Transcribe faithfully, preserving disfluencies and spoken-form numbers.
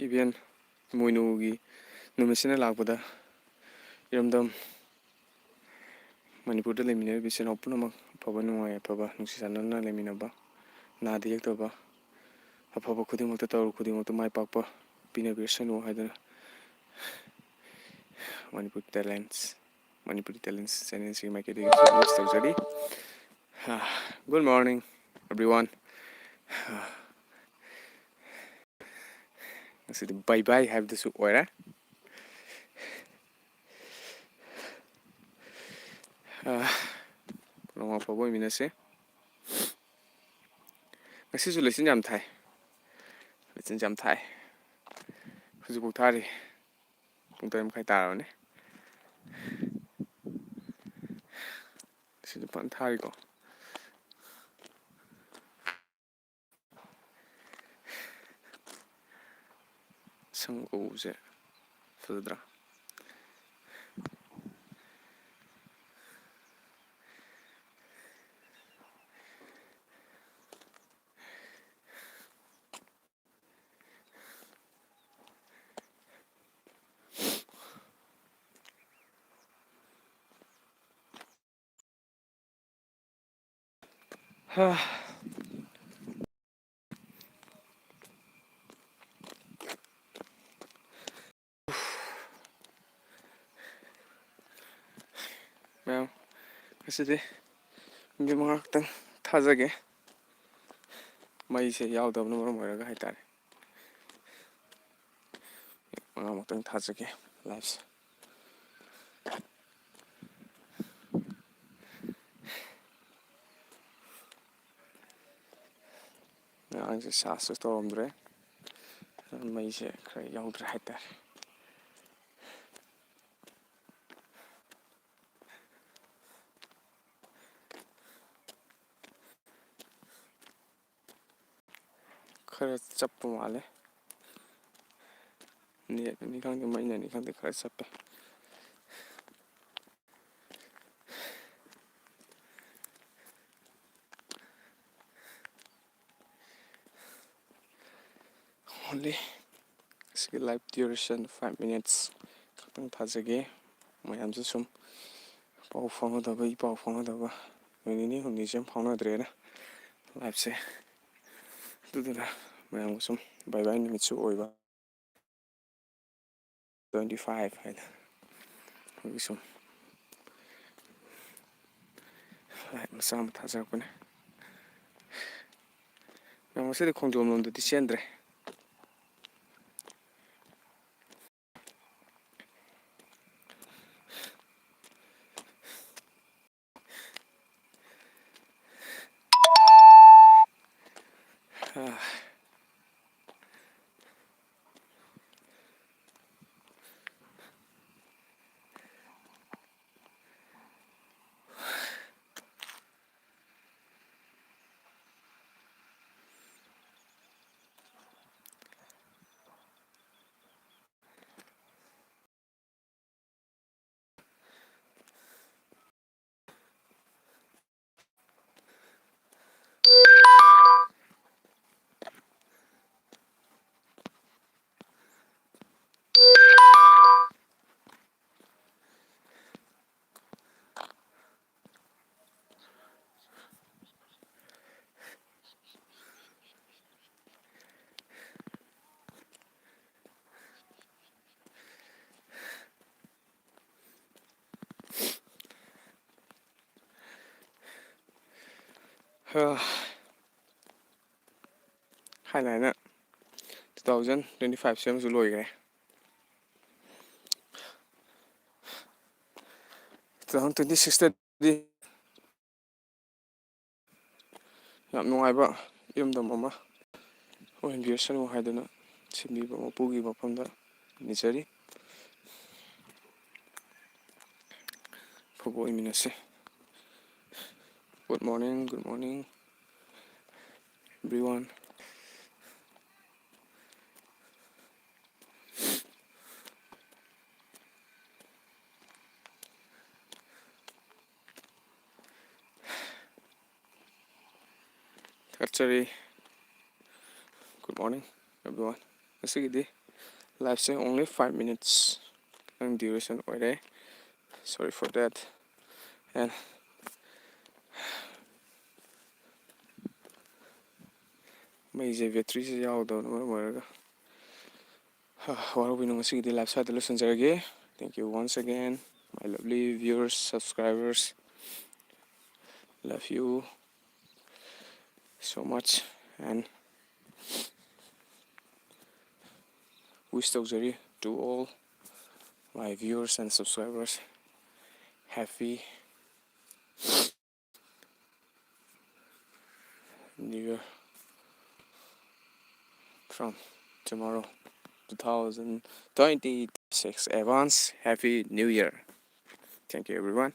ꯏꯕꯦꯟ ꯏꯃꯣꯏꯅꯨꯒꯤ ꯅꯨꯃꯤꯠꯁꯤꯅ ꯂꯥꯛꯄꯗ ꯏꯔꯝꯗꯝ ꯃꯅꯤꯄꯨꯔꯗ ꯂꯩꯃꯤꯟꯅꯔꯤꯕ ꯏꯆꯤꯜ ꯏꯅꯥꯎ ꯄꯨꯝꯅꯃꯛ ꯑꯐꯕ ꯅꯨꯡꯉꯥꯏ ꯑꯐꯕ ꯅꯨꯡꯁꯤ ꯆꯥꯟꯅꯅ ꯂꯩꯃꯤꯟꯅꯕ, ꯅꯥꯗ ꯌꯦꯛꯇꯕ, ꯑꯐꯕ ꯈꯨꯗꯤꯡꯃꯛꯇ ꯇꯧꯔꯨ ꯈꯨꯗꯤꯡꯃꯛꯇ ꯃꯥꯏ ꯄꯥꯛꯄ ꯄꯤꯅꯕꯤꯔꯁꯅꯨ ꯍꯥꯏꯗꯨꯅ ꯃꯅꯤꯄꯨꯔ ꯇꯦꯂꯦꯟꯁ ꯃꯅꯤꯄꯨꯔꯤ ꯇꯦꯂꯦꯟꯁ ꯆꯦꯅꯦꯜꯁꯤꯒꯤ ꯃꯥꯏꯀꯩꯗꯒꯤ ꯋꯤꯁ ꯇꯧꯖꯔꯤ꯫ Good morning everyone. ꯉꯁꯤꯗꯤ ꯕꯥꯏ ꯕꯥꯏ ꯍꯥꯏꯕꯗꯨꯁꯨ ꯑꯣꯏꯔꯦ꯫ ꯅꯣꯡꯃ ꯑꯐꯕ ꯑꯣꯏꯃꯤꯟꯅꯁꯦ꯫ ꯉꯁꯤꯁꯨ ꯂꯩꯆꯤꯟ ꯌꯥꯝ ꯊꯥꯏ꯫ ꯂꯩꯆꯤꯟꯁꯦ ꯌꯥꯝ ꯊꯥꯏ꯫ ꯍꯧꯖꯤꯛꯐꯥꯎ ꯊꯥꯔꯤ꯫ ꯄꯨꯡ ꯇꯔꯦꯠ ꯃꯈꯥꯏ ꯇꯥꯔꯕꯅꯤ꯫ ꯁꯤꯁꯨ ꯐꯖꯅ ꯊꯥꯔꯤꯀꯣ꯫ ꯁꯪ ꯎꯕꯁꯦ ꯐꯖꯗ꯭ꯔꯥ? ꯃꯌꯥꯝ, ꯉꯁꯤꯗꯤ ꯃꯤꯅꯤꯠ ꯃꯉꯥ ꯈꯛꯇꯪ ꯊꯥꯖꯒꯦ꯫ ꯃꯩꯁꯦ ꯌꯥꯎꯗꯕꯅ ꯃꯔꯝ ꯑꯣꯏꯔꯒ ꯍꯥꯏꯇꯥꯔꯦ꯫ ꯃꯉꯥꯃꯨꯛꯇꯪ ꯊꯥꯖꯒꯦ ꯂꯥꯏꯐꯁꯦ꯫ ꯉꯔꯥꯡꯁꯦ ꯆꯥꯔꯖꯁꯨ ꯇꯧꯔꯝꯗ꯭ꯔꯦ꯫ ꯃꯩꯁꯦ ꯈꯔ ꯌꯥꯎꯗ꯭ꯔꯦ ꯍꯥꯏꯇꯥꯔꯦ꯫ ꯈꯔ ꯆꯞꯄ ꯃꯥꯜꯂꯦ꯫ ꯅꯦꯠꯅꯅꯤ ꯈꯪꯗꯦ, ꯃꯩꯅꯅꯤ ꯈꯪꯗꯦ, ꯈꯔ ꯆꯞꯄꯦ꯫ Only ꯁꯤꯒꯤ live duration five minutes ꯈꯛꯇꯪ ꯊꯥꯖꯒꯦ꯫ ꯃꯌꯥꯝꯁꯨ ꯁꯨꯝ ꯄꯥꯎ ꯐꯥꯎꯅꯗꯕ, ꯏ ꯄꯥꯎ ꯐꯥꯎꯅꯗꯕ ꯅꯨꯃꯤꯠ ꯅꯤꯅꯤ ꯍꯨꯝꯅꯤꯁꯦ ꯌꯥꯝ ꯐꯥꯎꯅꯗ꯭ꯔꯦꯅ liveꯁꯦ꯫ ꯑꯗꯨꯗꯨꯅ ꯃꯌꯥꯝꯒ ꯁꯨꯝ bye bye ꯅꯨꯃꯤꯠꯁꯨ ꯑꯣꯏꯕ꯫ Twenty five ꯍꯥꯏꯅ ꯑꯩꯈꯣꯏꯒꯤ ꯁꯨꯝ live ꯃꯆꯥ ꯑꯃ ꯊꯥꯖꯔꯛꯄꯅꯦ꯫ ꯃꯌꯥꯝ ꯉꯁꯤꯗꯤ ꯈꯣꯡꯖꯣꯝ ꯂꯣꯝꯗꯗꯤ ꯆꯦꯟꯗ꯭ꯔꯦ꯫ ꯍꯥꯏꯅ ꯍꯥꯏꯅ two thousand twenty five ꯁꯦ ꯑꯃꯁꯨ ꯂꯣꯏꯈ꯭ꯔꯦ꯫ Two thousand twenty sixꯇꯗꯤ ꯌꯥꯝ ꯅꯨꯡꯉꯥꯏꯕ ꯏꯔꯝꯗꯝ ꯑꯃ ꯑꯣꯏꯍꯟꯕꯤꯔꯁꯅꯨ ꯍꯥꯏꯗꯨꯅ ꯁꯦꯝꯕꯤꯕ ꯃꯄꯨꯒꯤ ꯃꯐꯝꯗ ꯅꯤꯖꯔꯤ꯫ ꯑꯐꯕ ꯑꯣꯏꯃꯤꯟꯅꯁꯤ꯫ Good morning, good morning, everyone. ꯊꯥꯒꯠꯆꯔꯤ꯫ Good morning, everyone. ꯉꯁꯤꯒꯤꯗꯤ Live ꯁꯦ only five minutes ꯈꯤꯇꯪ duration ꯑꯣꯏꯔꯦ, sorry for that. And ꯃꯩꯁꯦ battery ꯁꯦ ꯌꯥꯎꯗꯕꯅ ꯃꯔꯝ ꯑꯣꯏꯔꯒ ꯋꯥꯔꯧꯕꯤꯅꯨ, ꯉꯁꯤꯒꯤꯗꯤ live ꯁ꯭ꯋꯥꯏꯗ ꯂꯣꯏꯁꯤꯟꯖꯔꯒꯦ. Thank you once again, my lovely viewers, subscribers. Love you so much and wish ꯇꯧꯖꯔꯤ to all my viewers and subscribers. Happy New Year from tomorrow, two thousand twenty-six. Advance Happy New Year. Thank you, everyone.